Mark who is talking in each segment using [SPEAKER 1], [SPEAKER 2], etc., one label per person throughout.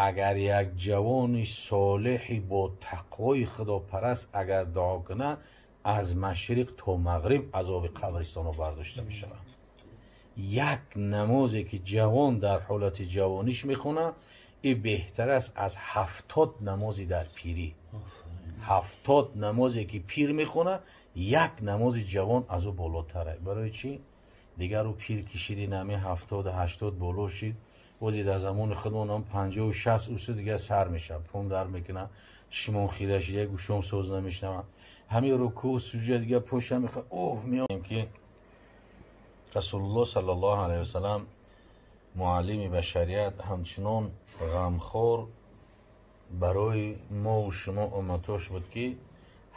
[SPEAKER 1] Агар як ҷавони солеҳи бо тақвои худопараст агар дуо кунад, аз машриқ то мағриб азоби қабристонро бардошта мешавад. Як намозе ки ҷавон дар ҳолати ҷавониш мехонад, ин беҳтар аст аз 70 намози дар пирӣ. 70 намозе ки пир мехонад, як намози ҷавон аз ӯ болотар аст. Барои чӣ? Дигар ӯ пир кишиди, нами 70-80 боло шид. Ози дар замони худмон ҳам 50-60 усу дигар сар мешавад, пом дар мекунад, чишмон хира шида, гӯшом соз намешнавад. Ҳамин рукӯъ, суҷуд дигар поша мехоҳад. Оҳ, меоем ки Расулуллоҳ саллаллоҳу алайҳи васаллам муаллими башарият ҳамчунон ғамхор барои мо ва шумо умматош буд, ки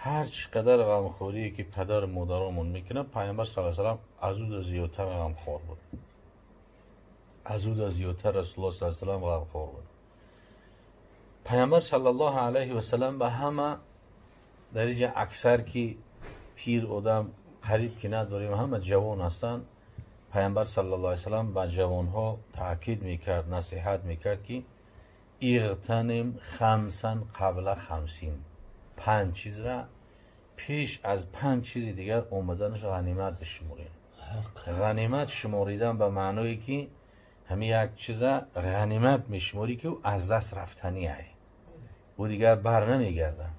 [SPEAKER 1] ҳар чӣ қадар ғамхорие ки падару модаромон мекунад, Пайғамбар саллаллоҳу алайҳи васаллам аз ӯ зиёдтар ғамхор буд. Аз ӯ зиёдтар Расулуллоҳ саллаллоҳу алайҳи васаллам ғамхор буд. Пайғамбар саллаллоҳу алайҳи васаллам ба ҳама дар инҷа аксар ки пир одам қариб ки надорем, ҳама ҷавон ҳастанд. Пайғамбар саллаллоҳу алайҳи васаллам ба ҷавонҳо таъкид мекард, насиҳат мекард ки иғтаним хамсан қабла хамсин, 5 чизра пеш аз 5 чизи дигар омаданаш ғанимат бишуморем. Ғанимат шуморидан ба маъное ки ҳамин як чиза ғанимат мешуморӣ ки ӯ аз даст рафтанӣ ай, ӯ дигар бар намегардад.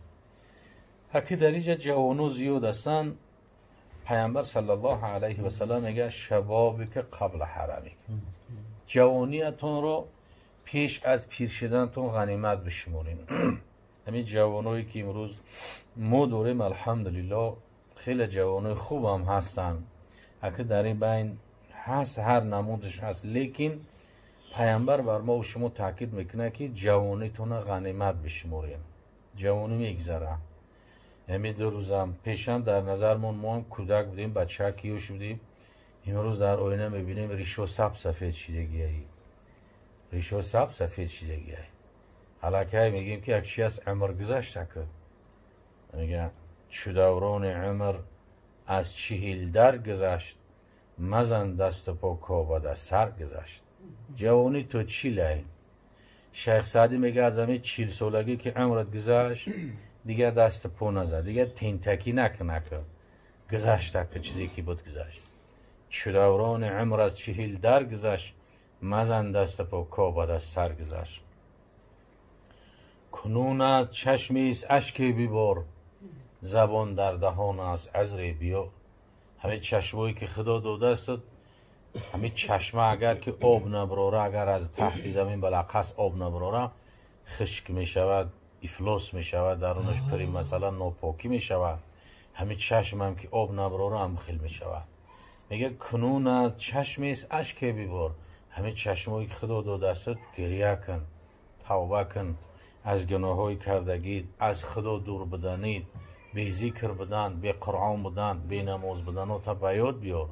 [SPEAKER 1] Ҳақи дар инҷа ҷавоно зиёд ҳастанд. Пайғамбар саллаллоҳу алайҳи васаллам мегӯяд шабобика қабла ҳарамик, ҷавониятонро пеш аз пир шудантон ғанимат бишуморем. Ҳамин ҷавоное ки имрӯз мо дорем, алҳамдулиллоҳ, хеле ҷавонои хубам ҳастанд. Ҳақи дар ин байн ҳаст, ҳар намудаш ҳаст, лекин Пайғамбар бар мо ва шумо таъкид мекунад ки ҷавонитонро ғанимат бишуморем. Ҷавонӣ мегзарад. Ҳамин 2 рӯзам пешам дар назармон мо ҳам кӯдак будем, бача киёш будем. Имрӯз дар оина мебинем ришо саб сафед шидагиай, ришо саб сафед шидагиай. Аллакай мегӯем ки як чи аст, умр гузашта ку. Мегӯяд чу даврони умр аз 40 дар гузашт, мазан дасту по кобада сар гузашт. Ҷавонӣ то 40 ай. Шайх Саъдӣ мегӯяд аз ҳамин 40 солагӣ ки умрат гузашт, дигар дасту по назад, дигар тентакӣ накуна ку, гузашта ку, чизе ки буд гузашт. Чу даврони умр аз 40 дар гузашт, мазан дасту по кобада сар гузашт. Кунун аз чашмист ашке бибор, забон дар даҳон аст узре биёр. Ҳамин чашмое ки Худо додааст, ҳамин чашма агар ки об наброра, агар аз таҳти замин балақас об наброра, хушк мешавад, ифлос мешавад, дарунаш пури масалан нопокӣ мешавад. Ҳамин чашмам ки об наброра ҳам хел мешавад. Мегӯяд кунун аз чашмист ашке бибор. Ҳамин чашмое ки Худо додааст, гиря кун, тавба кун аз гуноҳҳои кардагит, аз Худо дур буданит, безикр будан, беқуръон будан, бенамоз буданро та ба ёд биёр.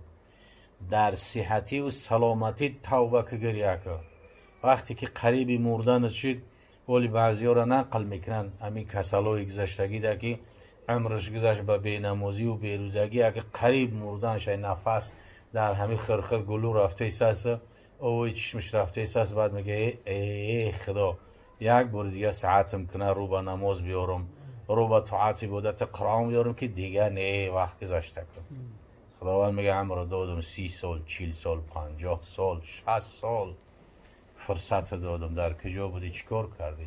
[SPEAKER 1] Дар сиҳативу саломатӣ тавба ки гиря кун. Вақте ки қариби мурданат шид, воли баъзиёро нақл мекунанд ҳамин касалҳои гузаштагида ки умраш гузашт ба бенамозиву берӯзагӣ, агар қариб мурданаш ай нафас дар ҳамин хирхир гулӯ рафтаистааст, овои чишмаш рафтаистааст, баъд мегӯяд э Худо, як бори дигар саатам куна, рӯ ба намоз биёрам, рӯ ба тоат ибодати Қуръон биёрам ки дигар не, вақт гузашта кун. Худованд мегӯяд амро додам 30 сол, 40 сол, 50 сол, 60 сол фурсат додам, дар куҷо будӣ, чӣ кор кардӣ?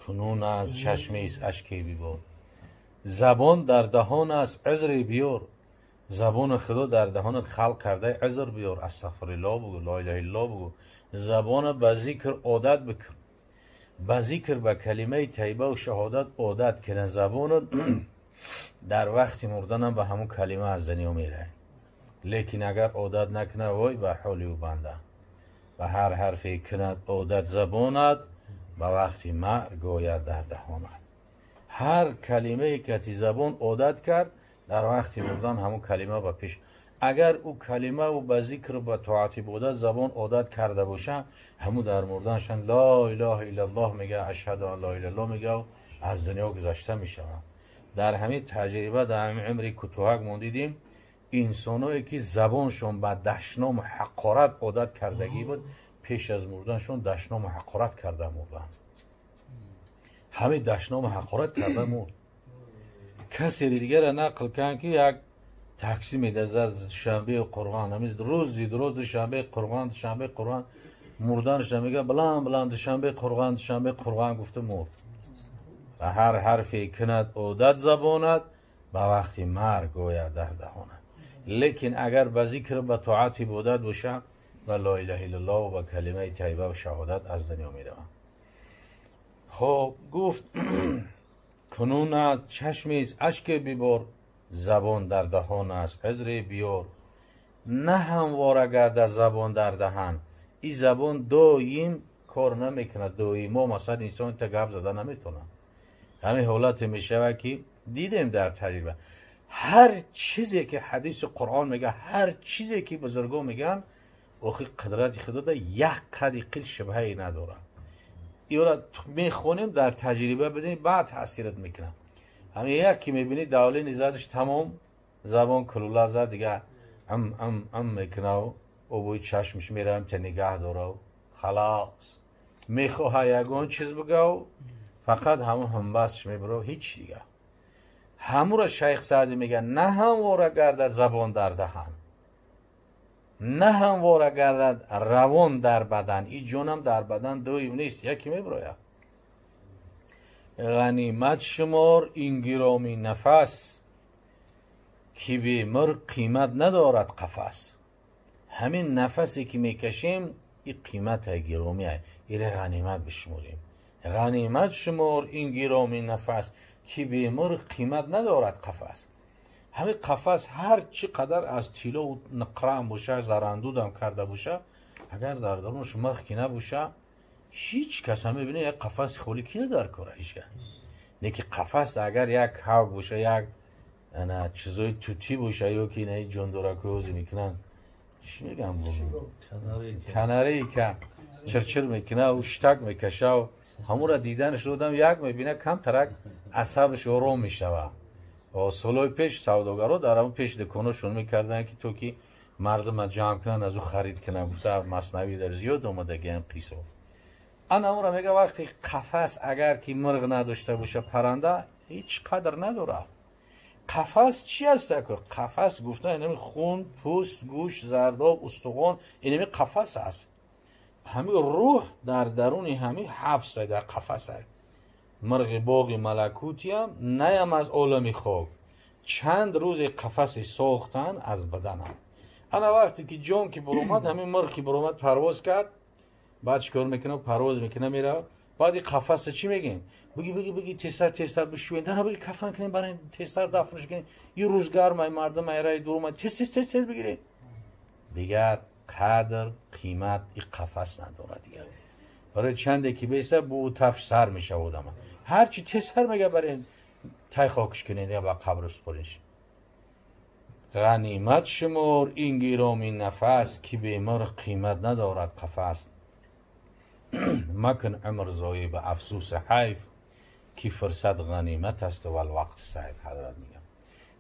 [SPEAKER 1] Кунун аз чашмист ашке бибор, забон дар даҳон аст узре биёр. Забони Худо дар даҳонат халқ карда, узр биёр, астағфируллоҳ бугӯ, ло илаҳа иллаллоҳ бугӯ. Забона ба зикр одат бикун, ба зикр, ба калимаи таййиба ва шаҳодат одат кунад забонат. Дар вақти мурданам ба ҳамун калима аз дунё меравад. Лекин агар одат накунад, вой ба ҳоли ӯ банда. Ба ҳар ҳарфе кунад одат забонат, ба вақти марг ояд дар даҳонат. Ҳар калимае ки забон одат кард, дар вақти мурдан ҳамун калима ба пеш. Агар ӯ калима ва ба зикр, ба тоат ибодат забон одат карда боша, ҳамун дар мурданашон ло илаҳа иллаллоҳ мегӯяд, ашҳаду ан ло илаҳа иллаллоҳ мегӯяд, аз дунё гузашта мешавад. Дар ҳамин таҷриба, дар ҳамин умри кӯтоҳак мо дидем, Инсоное ки забоншон ба дашному ҳақорат одат кардагӣ буд, пеш аз мурданшон дашному ҳақорат карда мурданд. Ҳамин дашному ҳақорат карда мурд. Касе дигаре нақл кан ки як такси медазад Душанбе Қурғон, ҳамин рӯзи рӯз Душанбе Қурғон, Душанбе Қурғон, мурданаш мега баланд баланд Душанбе Қурғон, Душанбе Қурғон гуфта мурд. Ва ҳар ҳарфе кунад одат забонат, ба вақти марг гӯяд дар даҳонат. Лекин агар ба зикр, ба тоат, ибодат боша, ва ла илаҳа иллаллоҳ ва калимаи тайиба ва шаҳодат аз дунё мераванд. Хоб гуфт кунунат чашмез ашке бибор, забон дар даҳон аст ҳизре биёр. На ҳамвора гардад забон дар даҳан. Ин забон доим кор намекунад, доимо масалан инсон та гап зада наметавонад. Ҳамин ҳолате мешавад ки дидем дар таҷриба. Ҳар чизе ки ҳадиси Қуръон мега, ҳар чизе ки бузургон мегӯянд, охи қудрати худо да як қади қил шубҳае надорад. Иёра мехонем, дар таҷриба бидем, баъд таъсират мекунад. Ҳамин як ки мебинӣ давлени задаш тамом, забон кулула зад, дига ам ам ам мекунав, обои чашмаш меравам та нигаҳ дорав, халос. Мехоҳа ягон чиз бигав, фақат ҳамун ҳамбасш мебарав, ҳеч дига. Ҳамура Шайх Саъдӣ мега на ҳамвора гардад забон дар даҳан, на ҳамвора гардад равон дар бадан. И ҷонам дар бадан доим нест, яке мебирояд. Ғанимат шумор ин гироми нафас, ки бемор қимат надорад қафас. Ҳамин нафасе ки мекашем, и қимата гиромия, ире ғанимат бишуморем. Ғанимат шумор ин гироми нафас, ки бемор қимат надорад қафас. Ҳамин қафас ҳар чӣ қадар аз тиллову нуқраам боша, зарандудам карда боша, агар дар дарунаш мирх ки набоша, ҳеҷ кас ҳам мебинад як қафаси холӣ ки дар кора, ҳеҷ кас. Леки қафас агар як ҳавк боша, як чизои тутӣ боша, ё ки ина ҷондоракҳози мекунанд, чӣ мегӯям, канарейка чирчир мекунад, штак мекашав, ҳамура диданаш одам як мебинад, камтарак асабаш ором мешавад. Солҳои пеш савдогаро дар ҳамон пеш дуконошон мекарданд, ки то ки мардума ҷамъ кунанд, аз ӯ харид кунанд. Гуфта Маснавӣ дар зиёд омадагиам қиссо. Ана ҳамура мега вақти қафас агар ки мирғ надошта боша, паранда ҳеҷ қадр надорад. Қафас чи аст? Қафас гуфта инами хун, пӯст, гӯшт, зардоб, устухон, инами қафас аст. Ҳамин рӯҳ дар даруни ҳамин ҳабс дар қафас аст. Мирғи боғи малакутиям наям аз олами хок, чанд рӯзе қафасе сохтан аз баданам. Ана вақте ки ҷон ки буромад, ҳамин мирғ ки буромад, парвоз кард, баъд чӣ кор мекунад? Парвоз мекунад, меравад. Баъд ин қафаса чӣ мегӯем? Биги, биги, биги, тезтар, тезтар бишӯем, дана биги кафан кунем, барен тезтар дафнш кунем, ин рӯзгармай, мардум айраи дур омад, тез, тез, тез, тез бигирем. Дигар қадр қимат ин қафас надорад дигар. Барои чанде ки беса бу тафш сар мешавад одама. Ҳарчи тезтар мега барен тай хокш кунед, я ба қабр супориш. Ғанимат шумор ин гироми нафас, ки бемор қимат надорад қафас. Макун умр зои ба афсуси ҳайф, ки фурсат ғанимат аст вал вақт сайф. Ҳазрат мегӯям,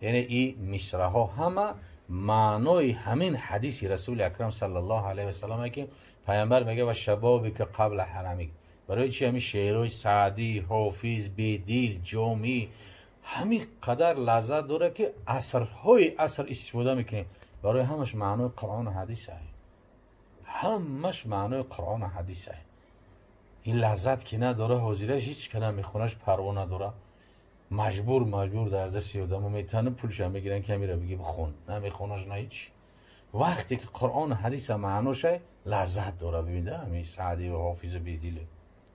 [SPEAKER 1] яъне ин мисраҳо ҳама маънои ҳамин ҳадиси Расули Акрам саллаллоҳу алайҳи васаллам ки паямбар мега ва шабобика қабла ҳарамик. Барои чи ҳамин шеърҳои Саъдӣ, Ҳофиз, Бедил, Ҷомӣ ҳамин қадар лаззат дорад, ки асрҳои аср истифода мекунем? Барои ҳамаш маънои Қуръону ҳадис ай, ҳамаш маънои Қуръону ҳадис ай. Ин лаззат ки надора, ҳозираш ҳеҷ ка намехонаш, парво надора. Маҷбур, маҷбур дар дасти одамо метана, пулша мегиранд, ки ҳамира биги бихон, намехонаш на ҳеҷ. Вақте ки Қуръону ҳадиса маъношай лаззат дора. Бибинда ҳамин Саъдӣ ва Ҳофизу Бедил.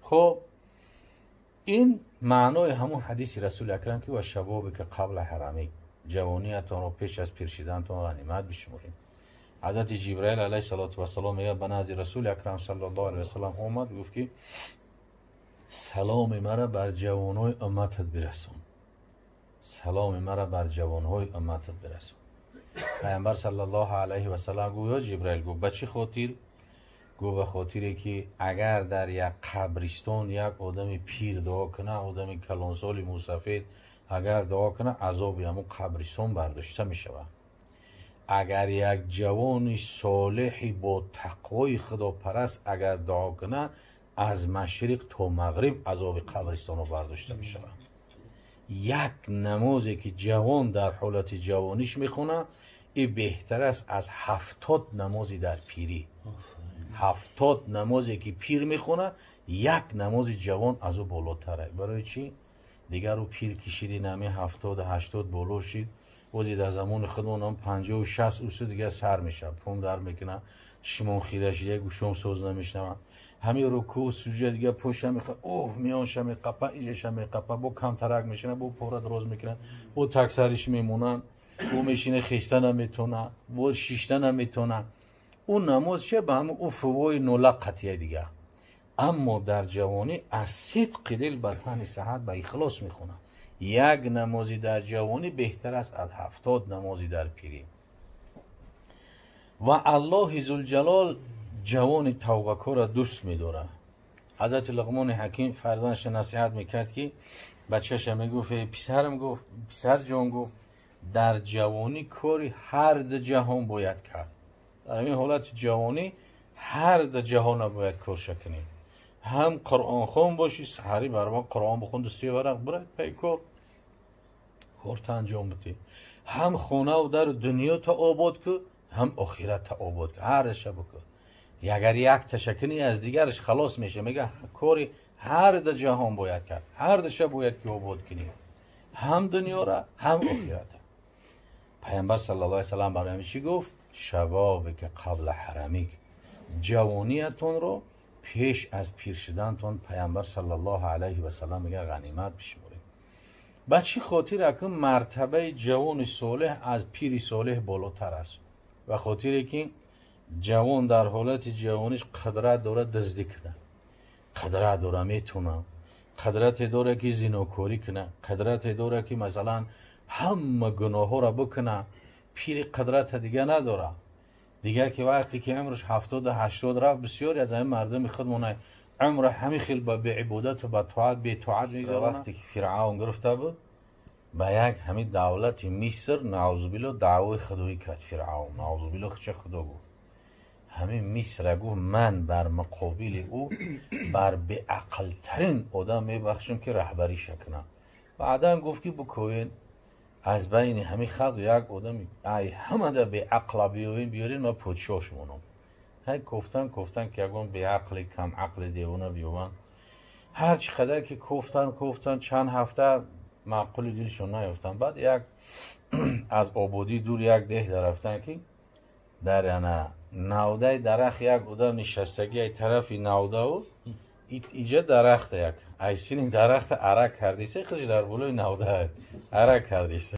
[SPEAKER 1] Хоб ин маънои ҳамун ҳадиси Расули Акрам ки ва шабобика қабла ҳарамик, ҷавониятонро пеш аз пиршидантон ғанимат бишуморем. Ҳазрати Ҷибраил алайҳи салоту вассалом мегӯяд ба назди Расули Акрам саллаллоҳу алайҳи васаллам омад, гуфт ки саломи мара бар ҷавонҳои умматат бирасон, саломи мара бар ҷавонҳои умматат бирасон. Паямбар саллаллоҳу алайҳи васаллам гуфт ё Ҷибраил, гуфт ба чӣ хотир? Гуфт ба хотире ки агар дар як қабристон як одами пир дуо кунад, одами калонсоли мусафед агар дуо кунад, азоби ҳамун қабристон бардошта мешавад. Агар як ҷавони солеҳи бо тақвои худопараст агар дуо кунад, аз машриқ то мағриб азоби қабристонро бардошта мешавад. Як намозе ки ҷавон дар ҳолати ҷавониш мехонад, ин беҳтар аст аз 70 намози дар пирӣ. 70 намозе ки пир мехонад, як намози ҷавон аз ӯ болотар аст. Барои чӣ? Дигар ӯ пир кишиди, нами 70-80 боло шид, бози дар замони худмон ҳам 50-60 усу дигар сар мешавад, пом дар мекунад, чишмон хира шида, гӯшом соз намешнавад. Ҳамин рукӯъ суҷуда дигар поша меха, оҳ, миёнша меқапа, иҷаша меқапа, бо камтарак мешина, бо пора дроз мекунад, бо таксариш мемонанд, бо мешина хеста наметона, бо шишта наметона. Ӯ намоз че ба ҳамин ӯ фувои нола қатъия дигар. Аммо дар ҷавонӣ аз сидқи дил ба тани саҳат ба ихлос мехонад. Як намози дар ҷавонӣ беҳтар аст аз 70 намози дар пирӣ. Ва Аллоҳи Зулҷалол ҷавони тавбакорро дӯст медорад. Ҳазрати Луқмони Ҳаким фарзандша насиҳат мекард, ки бачаша мегуфт: эй писарам, гуфт, писарҷон, гуфт, дар ҷавонӣ кори ҳар ду ҷаҳон бояд кард. Дар ҳамин ҳолати ҷавонӣ ҳар ду ҷаҳонро бояд корша кунем. Ҳам қуръонхон бошӣ, саҳарӣ бар мо қуръон бихонду 3 варақ бирай пай кор, корта анҷом бидӣ. Ҳам хонаву дару дунёта обод кӯ, ҳам охиратта обод кӯ, ҳардаша бикӯ. Агар як ташаккунӣ аз дигараш халос меша. Мега кори ҳар ду ҷаҳон бояд кард, ҳар душа бояд ки обод кунӣ, ҳам дунёра ҳам охирата. Пайғамбар саллаллоҳу алайҳи васаллам барои чӣ гуфт? Шабобика қабла ҳарамик, ҷавониятонро пеш аз пир шудантон Пайғамбар саллаллоҳу алайҳи васаллам мега ғанимат бишморед. Ба чӣ хотир акун мартабаи ҷавони солеҳ аз пири солеҳ болотар аст? Ба хотире ки ҷавон дар ҳолати ҷавониш қудрат дорад дуздӣ кунад, қудрат дорад метавонад, қудрате дорад ки зинокорӣ кунад, қудрате дорад ки масалан ҳама гуноҳҳоро бикунад. Пири қудрата дига надорад. Дигар ки вақте ки умраш 70-80 рафт, бисёре аз ҳамин мардуми худмон умра ҳамин хел ба беибодату ба тоат бетоат мегузаронанд. Вақте ки Фиръавн гирифта буд ба як ҳамин давлати Миср, наъузубилло, даъвои худоӣ кард Фиръавн, наъузубилло, ча худо гуфт. Ҳамин Мисра гуфт: ман бар муқобили ӯ бар беақлтарин одам мебахшам ки раҳбариша кунам. Баъдан гуфт ки бикӯен аз байни ҳамин халқ як одами ай ҳамада беақла биёвен, биёрен, ман подшоҳ шумонам. Ҳай кофтан, кофтан ки ягон беақли камақли девона биёванд. Ҳар чӣ қадар ки кофтан, кофтан, чанд ҳафта маъқули дилшон наёфтанд. Баъд як аз ободӣ дур як деҳ дарафтан, ки дар ана навдаи дарахт як одам нишастагӣ, ай тарафи навдау иҷа дарахта, як ай сини дарахта арак кардиса, худш дар болои навда арак кардиса.